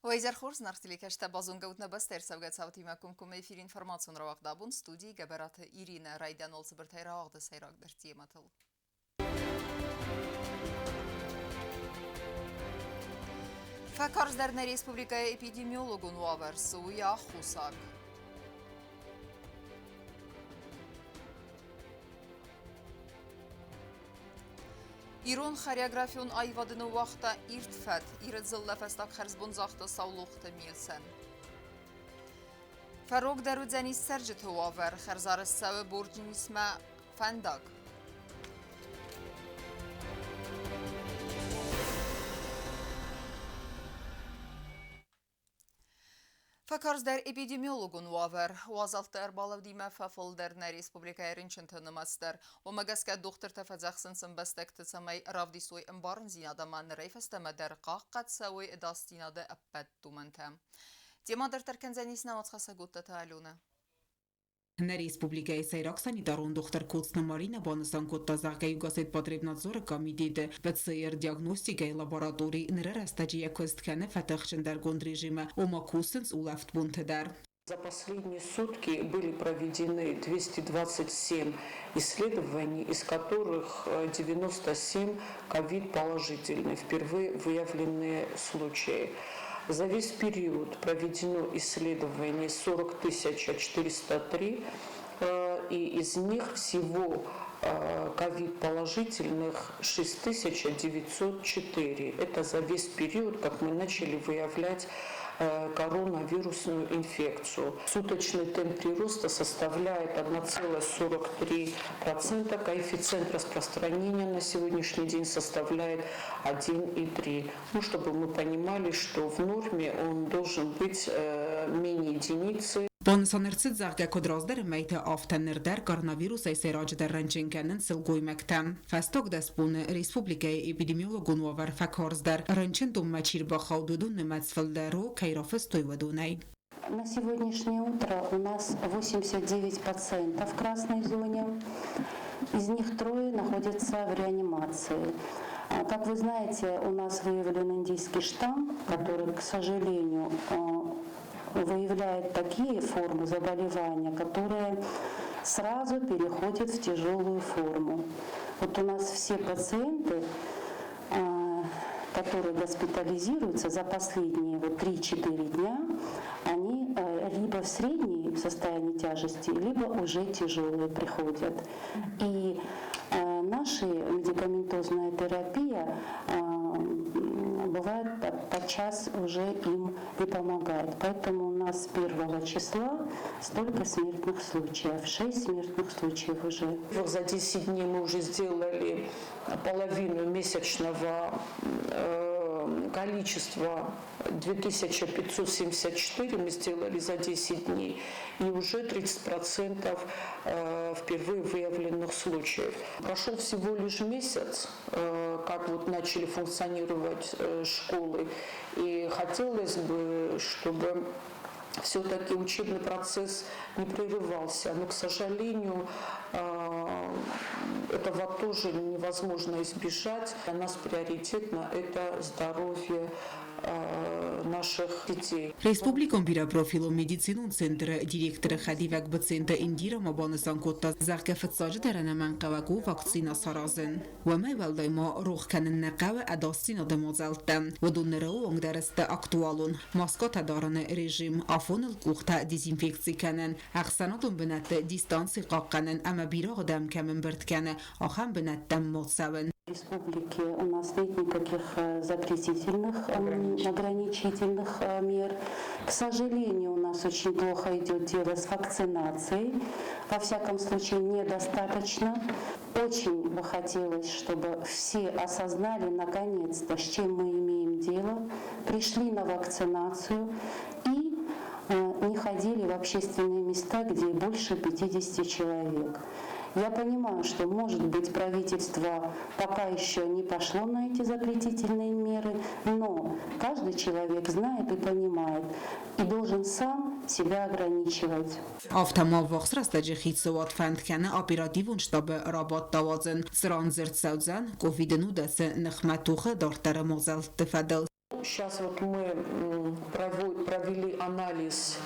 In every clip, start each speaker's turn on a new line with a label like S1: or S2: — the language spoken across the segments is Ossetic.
S1: Уӕ изӕр хорз, нарты лекӕстӕ базонгӕ ут нӕ бӕстӕ ӕрцӕугӕ цаутимӕ комкоммӕ эфир информацион рауагъд абон студийы Гӕбӕраты Иринӕ райдиан цыбыртӕй рауагъды сӕйрагдӕр темӕтыл. Фӕкарздӕр нӕ республикӕйы эпидемиологон уавӕр, цы у йӕ аххосаг? Ирон хореографион аивады ныууагъта ирд фӕд. Иры дзыллӕ фӕстаг хӕрзбон загъта Саулохты Мельсӕн. Фӕрогдӕр уыдзӕнис цӕрджыты уавӕр, хӕрзарӕзт цӕуы Борджынисмӕ фӕндаг. Фӕкарздӕр эпидемиологон уавӕр. Уазӕлтты ӕрбалӕудимӕ фӕфылдӕр нӕ республикӕйы рынчынты нымӕц дӕр. Уымӕ гӕсгӕ дохтыртӕ фӕдзӕхсынц ӕмбӕстӕгты, цӕмӕй равдисой ӕмбарындзинад ӕмӕ нырӕй фӕстӕмӕ дӕр хъахъхъӕд цӕуой ӕдасдзинады ӕппӕт домӕнтӕ. Темӕ дарддӕр кӕндзӕнис нӕ уацхӕссӕг Оттаты Аленӕ.
S2: Нӕ республикӕйы сӕйраг санитарон дохтыр Коцты Маринӕ банысан кодта, зӕгъгӕ, Югосетпотребнадзоры комитеты ПЦР-диагностикӕйы лаборатори ныры рӕстӕджы йӕ куыст кӕны фӕтыхджындӕргонд режимы, ома кусынц улӕфтбонты дӕр.
S3: За последние сутки были проведены 227 исследований, из которых 97 ковид положительные, впервые выявленные случаи. За весь период проведено исследование 40 403, и из них всего ковид-положительных 6904. Это за весь период, как мы начали выявлять коронавирусную инфекцию. Суточный темп прироста составляет 1,43%. Коэффициент распространения на сегодняшний день составляет 1,3. Ну, чтобы мы понимали, что в норме он должен быть менее единицы.
S2: Банысан ӕрцыд, зӕгъгӕ, куыд раздӕры мӕйты, афтӕ ныр дӕр коронавирусӕй сӕйраджыдӕр рынчын кӕнынц сылгоймӕгтӕ. Фӕстаг 10 боны республикӕйы эпидемиологон уавӕр фӕкарздӕр. Рынчындонмӕ чи рбахауд, уыдон нымӕц фылдӕр у, кӕй рафыстой, уыдонӕй.
S4: На сегодняшнее утро у нас 89 пациентов в красной зоне. Из них трое находятся в реанимации. Как вы знаете, у нас выявлен индийский штамм, который, к сожалению, выявляет такие формы заболевания, которые сразу переходят в тяжелую форму. Вот у нас все пациенты, которые госпитализируются за последние вот 3-4 дня, они либо в средней состоянии тяжести, либо уже тяжелые приходят. И наша медикаментозная терапия бывает подчас уже им не помогает. Поэтому у нас с первого числа столько смертных случаев, 6 смертных случаев уже.
S3: За 10 дней мы уже сделали половину месячного количества 2574 мы сделали за 10 дней, и уже 30% впервые выявленных случаев. Прошел всего лишь месяц, как вот начали функционировать школы, и хотелось бы, чтобы все-таки учебный процесс не прерывался. Но, к сожалению, этого тоже невозможно избежать. Для нас приоритетно это здоровье наших детей.
S2: Республикон бирӕпрофилон медицинон центры директоры хӕдивӕг Быценты Индира ма банысан кодта, зӕгъгӕ, фыццаджыдӕр ӕнӕмӕнгхъӕуӕг у вакцинӕ саразын. Уымӕй уӕлдай ма рох кӕнын нӕ хъӕуы ӕдасдзинады мадзӕлттӕ. Уыдон ныры онг дӕр сты актуалон. Маскӕтӕ дарыны режим, афоныл къухтӕ дезинфекци кӕнын, ӕхсӕнадон бынӕтты дистанци хъахъхъӕнын ӕмӕ бирӕ адӕм кӕм ӕмбырд кӕны, ахӕм бынӕттӕм ма цӕуын.
S4: Республике у нас нет никаких запретительных, ограничительных мер. К сожалению, у нас очень плохо идет дело с вакцинацией. Во всяком случае, недостаточно. Очень бы хотелось, чтобы все осознали наконец-то, с чем мы имеем дело, пришли на вакцинацию и не ходили в общественные места, где больше 50 человек. Я понимаю, что, может быть, правительство пока еще не пошло на эти запретительные меры, но каждый человек знает и понимает и должен сам себя ограничивать.
S2: Афтӕ ма ӕввахс рӕстӕджы хицауад фӕнд кӕны оперативон штабы рабадт ауадзын, цыран дзырд цӕудзӕн ковиды-нудӕсы ныхмӕ тохы дарддӕры мадзӕлтты фӕдыл.
S3: Ну, сейчас вот мы провели анализ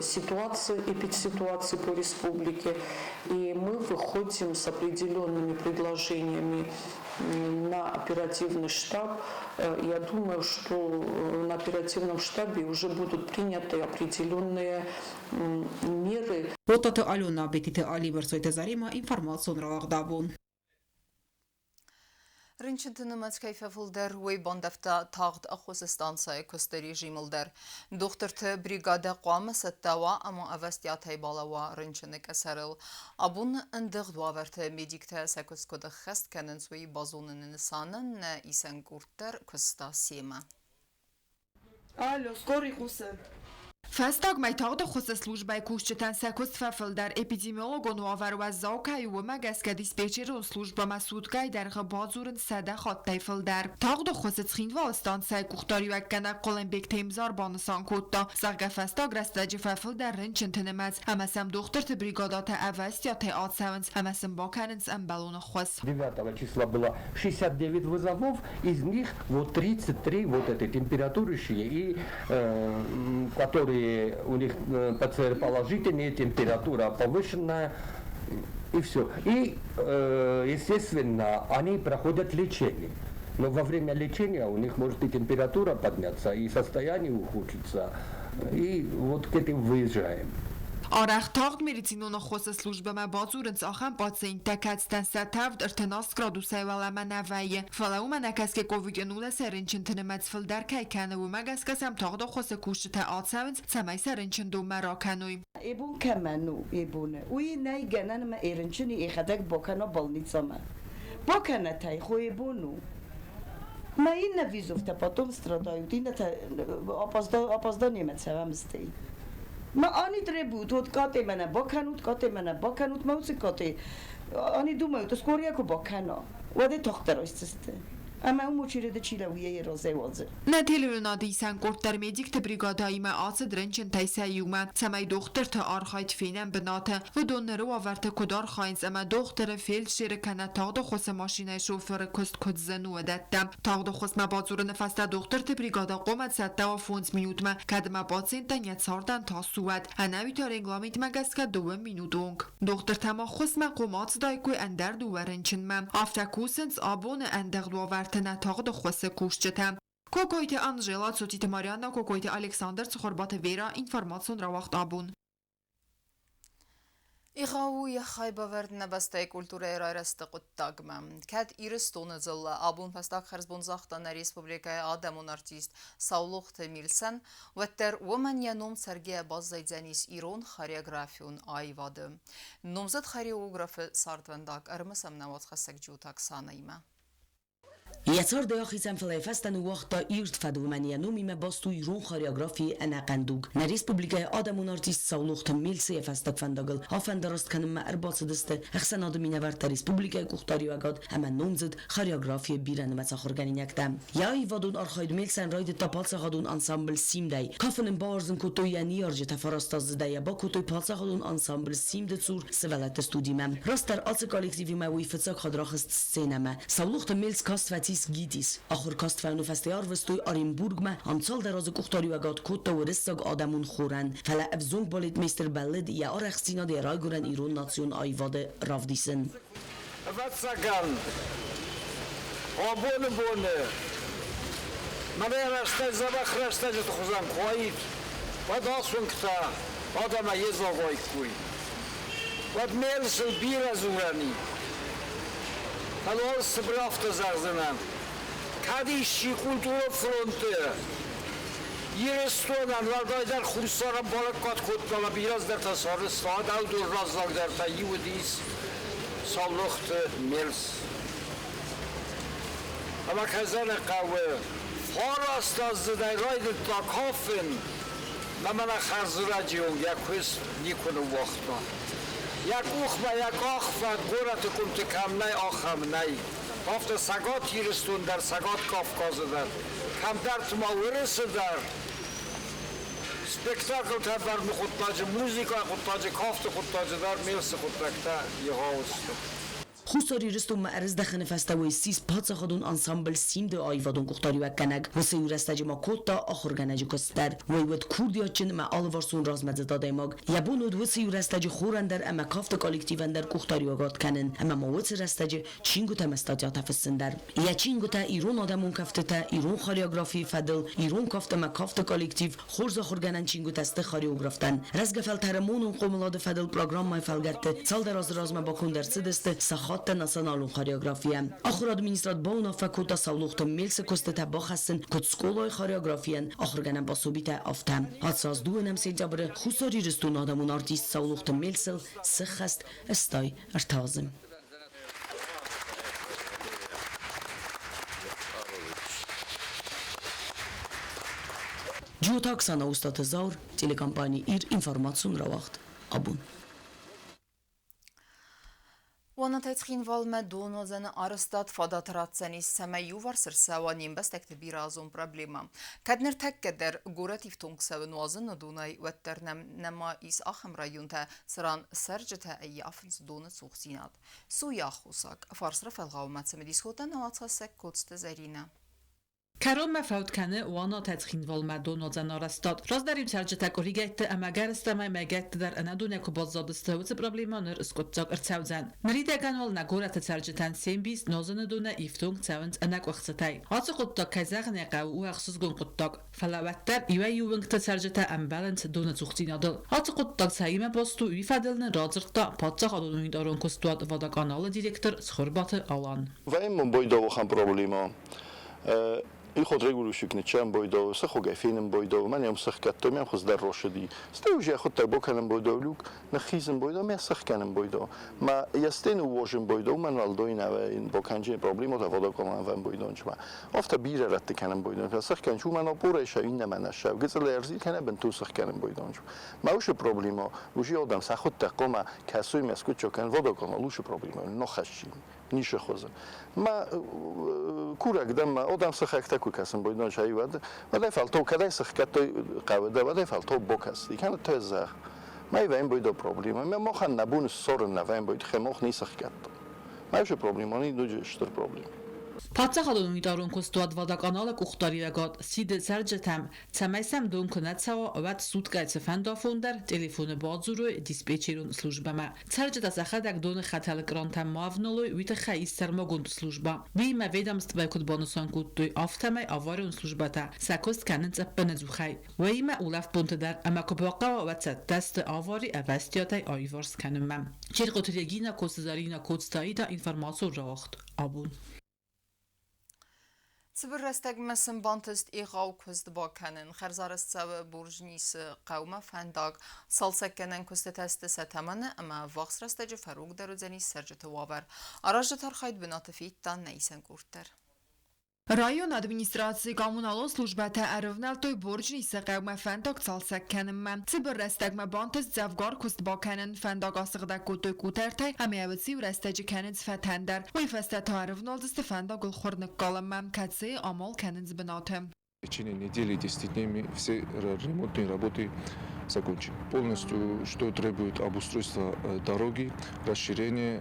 S3: ситуации, эпидситуации по республике, и мы выходим с определенными предложениями на оперативный штаб. Я думаю, что на оперативном штабе уже будут приняты определенные меры.
S2: Ботаты Алена, Бетиты Али, Бӕрцойты Заремӕ, информацион рауагъд Абон.
S1: Рынчынты нымӕц кӕй фӕфылдӕр, уый бандӕвта тагъд ӕххуысы станцӕйы куысты режимыл дӕр. Дохтырты бригадӕ хъуамӕ цӕттӕ уа ӕмӕ ӕвӕстиатӕй балӕууа рынчыны къӕсӕрыл. Абон ӕндыгъд уавӕрты медиктӕ сӕ куыст куыд ӕххӕст кӕнынц, уый базоныны нысанӕн нӕ исӕн къорд дӕр куыста семӕ.
S5: Алло, скорый хъусы.
S6: Фӕстаг мӕй тагъд ӕххуысы службӕйы кусджытӕн сӕ куыст фӕфылдӕр. Эпидемиологон уавӕр уӕззау кӕй у, уымӕ гӕсгӕ диспетчерон службӕмӕ суткӕйы дӕргъы бадзурынц 100 хаттӕй фылдӕр. Тагъд ӕххуысы Цхинвалы станцӕйы къухдариуӕггӕнӕг Хъуылымбегты Эмзар банысан кодта, зӕгъгӕ, фӕстаг рӕстӕджы фӕфылдӕр рынчынты нымӕц ӕмӕ сӕм дохтырты бригадӕтӕ ӕвӕстиатӕй ацӕуынц ӕмӕ сын бакӕнынц ӕмбӕлон ӕххуыс.
S7: 9 числа было 69 вызовов, из них вот 33 вот этой температурящие и которые у них ПЦР положительные, температура повышенная, и все. И, естественно, они проходят лечение. Но во время лечения у них может и температура подняться, и состояние ухудшиться. И вот к этим выезжаем.
S6: Арӕх тагъд медицинон ӕххуысы службӕмӕ бадзурынц ахӕм пациенттӕ, кӕцытӕн сӕ тӕвд 38 градусӕй уӕлӕмӕ нӕ вӕййы. Фӕлӕ уымӕ нӕкӕсгӕ ковид-19 рынчынты нымӕц фылдӕр кӕй кӕны, уымӕ гӕсгӕ сӕм тагъд ӕххуысы кусджытӕ ацӕуынц, цӕмӕй сӕ рынчындонмӕ ракӕной.
S5: Ебон кӕмӕн у ебоны, уый нӕй гӕнӕн ӕмӕ ӕрынчыны йӕхӕдӕг бакӕна больницӕмӕ. Бакӕнӕт ӕй, хо ебон у. Мӕ иннӕ визовтӕ потом страдают, иннӕтӕ опозданиемӕ цӕуӕм стӕй. Ма они требуют, вот кате мӕнӕ бакӕнут, кате мӕнӕ бакӕнут, ма уыцы кате. Они думают, скорая куы бакӕна, уӕд ӕй тагъддӕр айсдзысты. Ӕмӕ уым очереды чи лӕууы, йӕ разӕй уадзы.
S6: Нӕ телеуынынады исӕн къорд дӕр медикты бригадӕимӕ ацыд рынчынтӕй сӕ иумӕ, цӕмӕй дохтырты архайд фенӕм бынаты. Уыдон ныры уавӕрты куыд архайынц ӕмӕ дохтыры, фельдшеры кӕнӕ тагъд ӕххуысы машинӕйы шофыры куыст куыд зын у, уыдӕттӕ. Тагъд ӕххуысмӕ бадзурыны фӕстӕ дохтырты бригадӕ хъуамӕ цӕттӕ уа 5 минутмӕ, кӕд ӕмӕ пациенттӕн йӕ цардӕн тас у, уӕд. Ӕнӕуи та регламентмӕ гӕсгӕ 2 минуты онг. Дохтыртӕ ма ӕххуысмӕ хъуамӕ ацыдаиккой ӕндӕр дыууӕ рынчынмӕ. Афтӕ кусынц абоны ӕндыгъд уавӕрты нӕ тагъд ӕххуысы кусджытӕ. Кокойты Анжела, Цотиты Марианна, Кокойты Александр, Цхуырбаты Вера, информацион рауагъд Абон.
S1: Егъау у йӕ хайбавӕрд нӕ бӕстӕйы культурӕйы райрӕзты хъуыддагмӕ. Кӕд Ирыстоны дзыллӕ абон фӕстаг хӕрзбон загъта нӕ республикӕйы адӕмон артист Саулохты Мельсӕн, уӕддӕр уымӕн йӕ ном цӕргӕйӕ баззайдзӕнис ирон хореографион аивады. Номдзыд хореографы цардвӕндаг ӕрымысӕм нӕ уацхӕссӕг Джиоты Оксанӕимӕ.
S8: Йӕ цардӕй ахицӕн, фӕлӕ йӕ фӕстӕ ныууагъта ирд фӕд, уымӕн йӕ номимӕ баст у ирон хореографийы ӕнӕхъӕн дуг. Нӕ республикӕйы адӕмон артист Саулохты Мельсы йӕ фӕстаг фӕндагыл афӕндараст кӕнынмӕ ӕрбацыдысты ӕхсӕнады минӕвӕрттӕ, республикӕйы къухдариуӕгад ӕмӕ номдзыд хореографийы бирӕнымӕц ахуыргӕнинӕгтӕ. Йӕ аивадон архайд Мельсӕн райдыдта паддзахадон ансамбль «Симдӕй». Кафын ын бауарзын кодтой йӕ ныййарджытӕ, 9-аздзыдӕй йӕ бакодтой паддзахадон ансамбль «Симды» цур сывӕллӕтты студимӕ. Растдӕр ацы коллективимӕ уый фыццаг хатт рахызт сценӕмӕ. Саулохты Мельс каст фӕцис ГИТИС. Ахуыр каст фӕуыны фӕстӕ арвыстой Оренбургмӕ, ам цалдӕр азы къухдариуӕгад кодта уырыссаг адӕмон хорӕн. Фӕлӕ ӕвзонг балетмейстер бӕллыд йӕ арӕхстдзинад йӕ райгуырӕн ирон национ аивады равдисын.
S9: Ӕвӕццӕгӕн, абоны боны мӕнӕ рӕстӕг дзӕбӕх рӕстӕджыты хуызӕн куы уаид, уӕд ацы уынгтӕ адӕмӕй йедзаг уаиккой. Уӕд Мельсыл бирӕ дзурӕн и. Фӕлӕ уал цыбыр афтӕ зӕгъдзынӕн. Кӕд исчи культурон фронты Ирыстонӕн, уӕлдайдӕр Хуссарӕн балӕггад кодта ӕмӕ бирӕ цыдӕртӕ сарӕзта, уӕд раззагдӕртӕй иу уыдис Саулохты Мельс. Ӕмӕ кӕй зӕгъын хъӕуы, 9-аздзыдӕй райдыдта кафын, ӕмӕ мӕнӕ хӕрзрӕджы онг йӕ куыст никуы ныууагъта. Йӕ къухмӕ, йӕ къахвӕд горӕты къуымты кӕм нӕй, ахӕм нӕй. Афтӕ Цӕгат Ирыстон дӕр, Цӕгат Кавказы дӕр, кӕмдӕрты ма Уырысы дӕр спектаклтӕ ӕвӕрыны хъуыддаджы, музыкӕйы хъуыддаджы, кафты хъуыддаджы дӕр Мельсы хъуыддӕгтӕ егъау сты.
S8: Хуссар Ирыстонмӕ ӕрыздӕхыны фӕстӕ уый ссис паддзахадон ансамбль Симд-ы аивадон къухдариуӕггӕнӕг. Уыцы иу рӕстӕджы ма кодта ахуыргӕнӕджы куыст дӕр. Уый уыд курдиатджын ӕмӕ алыварсон размӕдзыд адӕймаг. Йӕ бон уыд уыцы иу рӕстӕджы хорӕн дӕр ӕмӕ кафты коллективӕн дӕр къухдариуӕгад кӕнын ӕмӕ ма уыцы рӕстӕджы чингуытӕ ӕмӕ статьятӕ фыссын дӕр. Йӕ чингуытӕ ирон адӕмон кӕфтытӕ, ирон хореографийы фӕдыл, ирон кафт ӕмӕ кафты коллектив, хорз ахуыргӕнӕн чингуытӕ сты хореографтӕн. Рӕзгӕ фӕлтӕры монон хъомылады фӕдыл программӕйы фӕлгӕтты цалдӕр азы размӕ баконд ӕрцыдысты сахаттӕ националон хореографийӕ. Ахуырады министрад бауынаффӕ кодта Саулохты Мельсы куыстытӕ бахӕссын куыд скъолайы хореографийӕн ахуыргӕнӕн пособитӕ, афтӕ. Ацы аз 2 сентябры Хуссар Ирыстоны адӕмон артист Саулохты Мельсыл сыххӕст 83 азы. Джиоты Оксана, Устаты Заур, телекомпани «Ир», информацион рауагъд. Абон.
S1: Уанатӕй Цхинвалмӕ донуадзӕны арӕзтад фадат ратдзӕнис, цӕмӕй иуварс ӕрцӕуа не мбӕстӕгты бирӕазон проблемӕ. Кӕд ныртӕккӕ дӕр горӕт ифтонг цӕуы нуазыны донӕй, уӕддӕр нӕм нӕма ис ахӕм районтӕ, цыран цӕрджытӕ ӕййафынц доны цухдзинад. Цы у аххосаг? Фарс рафӕлгъаумӕ цымыдис кодта нӕ уацхӕссӕг Коцты Зӕринӕ.
S10: Кӕронмӕ фӕуд кӕны Уанатӕ Цхинвалмӕ донуадзӕн арӕзтад. Раздӕр-иу цӕрджытӕ къуыригӕйтты ӕмӕ гӕрзтӕмӕй мӕйгӕйтты дӕр ӕнӕдонӕй куы баззадысты, уыцы проблемӕ ныр скъуыддзаг ӕрцӕудзӕн. Ныридӕгӕн уал нӕ горӕты цӕрджытӕн се мбис нозыны донӕй ифтонг цӕуынц ӕнӕкъуыхцытӕй. Ацы хъуыддаг, кӕй зӕгъын ӕй хъӕуы, у ӕхсызгон хъуыддаг. Фӕлӕ уӕддӕр иуӕй-иу уынгты цӕрджытӕ ӕмбӕлынц доны цухдзинадыл. Ацы хъуыддаг цӕимӕ баст у, уый фӕдыл нын радзырдта паддзахадон унитарон куыстуат «Водоканал-ы» директор Цхуырбаты Алан.
S11: Вӕййы бойдовы проблема. Ихот регулюшик ничем бойдо, сыхугӕй фенын бойдо, мӕн йӕм сыхгӕдтой, мӕм хуыздӕр росыди. Стӕй уже хуыддаг бокӕнын бойдо, люк ныххизын бойдо, мӕ сыхгӕнын бойдо. Ма йӕ стены уожын бойдо, мӕн уӕлдой бокӕнджын проблемота водокоманвӕн бойдончма. Афтӕ бирӕ рӕтты кӕнын бойдон, сыхгӕнч уымӕн опорӕй сӕ иннӕмӕ нӕ сӕ, гыцъыл ӕрзи кӕнӕ бынтон сыхгӕнын бойдонч. Ма уышы проблема, уже одам сӕ хуыддаг хъуамӕ кӕсой мӕскуычо кӕн водоканал уышы проблема нохӕсси. Нишы хуызы. Ма курӕг дӕн ма одам сыхӕгтӕ куы кӕсын бойдон саивад, уӕдӕй фӕлтау кӕдӕй сыхгӕдтой хъӕуы уӕдӕй фӕлтау бокӕс. Икӕн то зӕгъ. Ма ивӕн бойдо проблема. Ма мохан нӕ бун ссорын нӕ вӕн бойд хемох не сыхгӕдто. Ма ушы проблема, ни дуджы стыр проблема.
S10: Паддзахадон унитарон куыстуат «Водоканал-ы» къухдариуӕгад сиды цӕрджытӕм, цӕмӕй сӕм дон куы нӕ цӕуа, уӕд суткӕйы цыфӕнды дӕр телефоны бадзурой диспетчерон службӕмӕ. Цӕрджытӕ сӕхӕдӕг доны хӕтӕлы кърантӕм ма ӕвналой, уый тыххӕй ис сӕрмагонд службӕ. Уыимӕ ведомствойы куыд банысан кодтой, афтӕмӕй аварион службӕтӕ сӕ куыст кӕнынц ӕппынӕдзухӕй. Уыимӕ улӕфтбонты дӕр ӕмӕ куы бахъӕуа, уӕд цӕттӕ сты авари ӕвӕстиатӕй аиварс кӕнынмӕ. Черкъоты Регина, Коцы Зарина, Коцты Аида, информацион рауагъд абон.
S1: Цыбыр рӕстӕгмӕ сын бантыст егъау куыст бакӕнын. Хӕрзарӕзт цӕуы Борджнисы хъӕумӕ фӕндаг. Цалцӕггӕнӕн куыстытӕ сты сӕ тӕмӕны ӕмӕ ӕввахс рӕстӕджы фӕрогдӕр уыдзӕнис цӕрджыты уавӕр. Аразджыты архайд бынаты федта нӕ исӕн къорд дӕр.
S6: Районы администрацийы коммуналон службӕтӕ ӕрывнӕлдтой Борджнисы хъӕумӕ фӕндаг цалцӕг кӕнынмӕ. Цыбыр рӕстӕгмӕ бантыст дзӕвгар куыст бакӕнын. Фӕндаг асыгъдӕг кодтой къутӕртӕй ӕмӕ уыцы иу рӕстӕджы кӕнынц фӕтӕн дӕр. Уый фӕстӕ та ӕрывналдзысты фӕндагыл хуыр ныккалынмӕ, кӕцыйы амал кӕнынц бынаты.
S12: В течение недели, 10 дней мы все ремонтные работы закончим. Полностью, что требует обустройства дороги, расширение,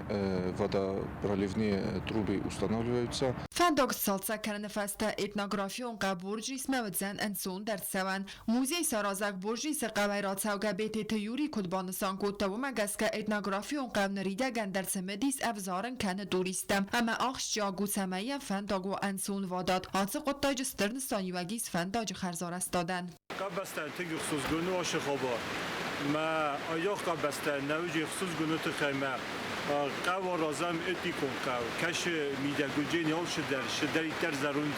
S12: водопроливные трубы устанавливаются.
S6: Фӕндаг сцалцӕг кӕныны фӕстӕ этнографион хъӕу Борджнисмӕ уыдзӕн ӕнцондӕр цӕуӕн. Музей саразӕг Борджнисы хъӕуӕй рацӕугӕ Бететы Юрий куыд банысан кодта, уымӕ гӕсгӕ этнографион хъӕу ныридӕгӕн дӕр цымыдис ӕвзарын кӕны туристтӕм ӕмӕ ахсджиаг у, цӕмӕй йӕм фӕндаг уа ӕнцонвадат. Ацы хъуыддаджы стыр нысаниуӕг ис фӕндаджы хӕрзарӕзтадӕн.
S13: Къабӕзтӕн тынг ӕхсызгон у ацы хабар. Мӕ айдагъ къабӕзтӕ нӕ уыди ӕхсызгоны тыххӕй мӕ хъӕу аразӕм этникон хъӕу. Кӕсы мидӕгуджы алцыдӕр, цыдӕриддӕр зӕронд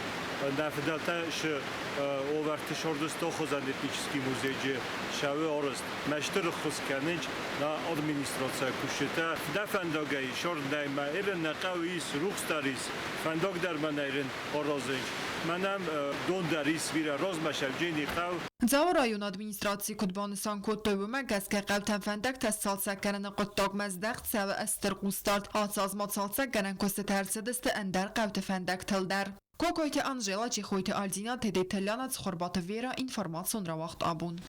S13: нӕ фыдӕлтӕ цы уавӕрты сӕрдысты хуызӕн этнический музейы сӕуы арӕзт. Мӕ стыр ӕххуыс кӕнынц нӕ администрацийы кусджытӕ. Нӕ фӕндагӕй сӕрднӕй мӕ ирын нӕ хъӕуы ис, рухс дӕр ис, фӕндаг дӕр мӕнӕ ирын аразынц. Мӕнӕн дон дӕр ис бирӕ размӕ Шевченийы хъӕу.
S6: Дзауы районы администрацийы куыд банысан кодтой, уымӕ гӕсгӕ хъӕутӕм фӕндӕгтӕ сцалцӕг кӕныны хъуыддагмӕ здӕхт цӕуы стыр хъусдард. Ацы аз ма цалцӕггӕнӕн куыстытӕ ӕрцыдысты ӕндӕр хъӕуты фӕндӕгтыл дӕр. Кокойты Анжела, Чехойты Альдина, Тедеты Ляна, Цхуырбаты Вера, информацион рауагъд абон.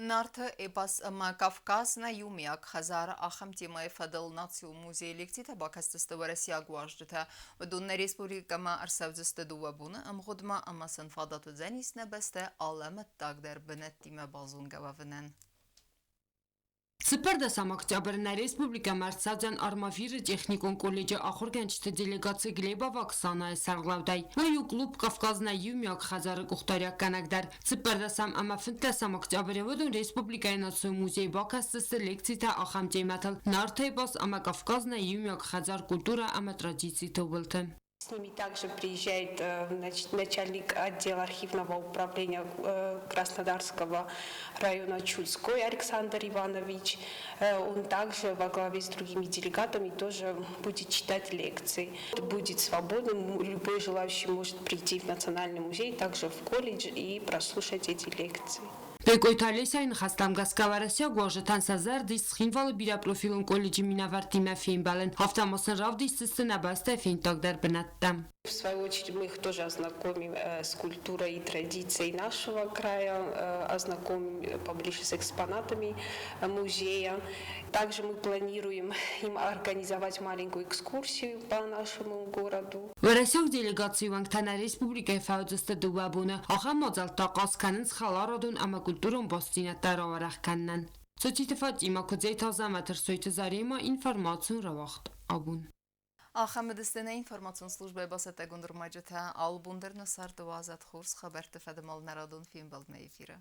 S1: Нарты эпос ӕмӕ Кавказ нӕ иумиаг хӕдзары ахӕм темӕйы фӕдыл Национ музейы лекцитӕ бакӕсдзысты уӕрӕсейаг уазджытӕ. Уыдон нӕ республикӕмӕ ӕрцӕудзысты дыууӕ боны ӕмгъуыдмӕ ӕмӕ сын фадат уыдзӕнис нӕ бӕстӕ алӕмӕттагдӕр бынӕттимӕ базонгӕ уӕвынӕн.
S14: 14 октябры нӕ республикӕмӕ ӕрцӕудзӕн Армавиры техникон колледжы ахуыргӕнджыты делегаци Глебова Оксанайы сӕргълӕудӕй. Уый у клуб «Кавказ нӕ иумиаг хӕдзары» къухдариуӕггӕнӕг дӕр. 14 ӕмӕ 15 октябры уыдон республикӕйы Национ музейы бакӕсдзысты лекцитӕ ахӕм темӕтыл «Нарты эпос ӕмӕ Кавказ нӕ иумиаг хӕдзар культурӕ ӕмӕ традициты уылты».
S15: С ними также приезжает значит, начальник отдела архивного управления Краснодарского района Чудской Александр Иванович. Он также во главе с другими делегатами тоже будет читать лекции. Будет свободным, любой желающий может прийти в Национальный музей, также в колледж и прослушать эти лекции.
S14: Бекъойты Олесяйы ныхӕстӕм гӕсгӕ уӕрӕсейаг уазджытӕн сӕ зӕрды ис Цхинвалы бирӕпрофилон колледжы минӕвӕрттимӕ фембӕлын, афтӕ ма сын равдисдзысты нӕ бӕстӕйы фенддагдӕр бынӕттӕ.
S15: В свою очередь мы их тоже ознакомим с культурой и традицией нашего края, ознакомим поближе с экспонатами музея. Также мы планируем им организовать маленькую экскурсию по нашему городу.
S14: Уӕрӕсейаг делегацийы уӕнгтӕ нӕ республикӕйы фӕуыдзысты дыууӕ боны. Ахӕм мадзӕлттӕ ахъаз кӕнынц хӕларадон ӕмӕ культурон бастдзинӕдтӕ рауӕрӕх кӕнынӕн. Цоциты Фатимӕ, Куыдзеты Азӕмӕт, Ӕрсойты Заремӕ, информацион рауагъд абон.
S1: Ахӕм уыдысты нӕ информацион службӕйы бацӕттӕгонд ӕрмӕджытӕ. Алы бон дӕр нӕ царды уадзӕд хорз хабӕртты фӕдыл нӕ радон фембӕлдмӕ эфиры.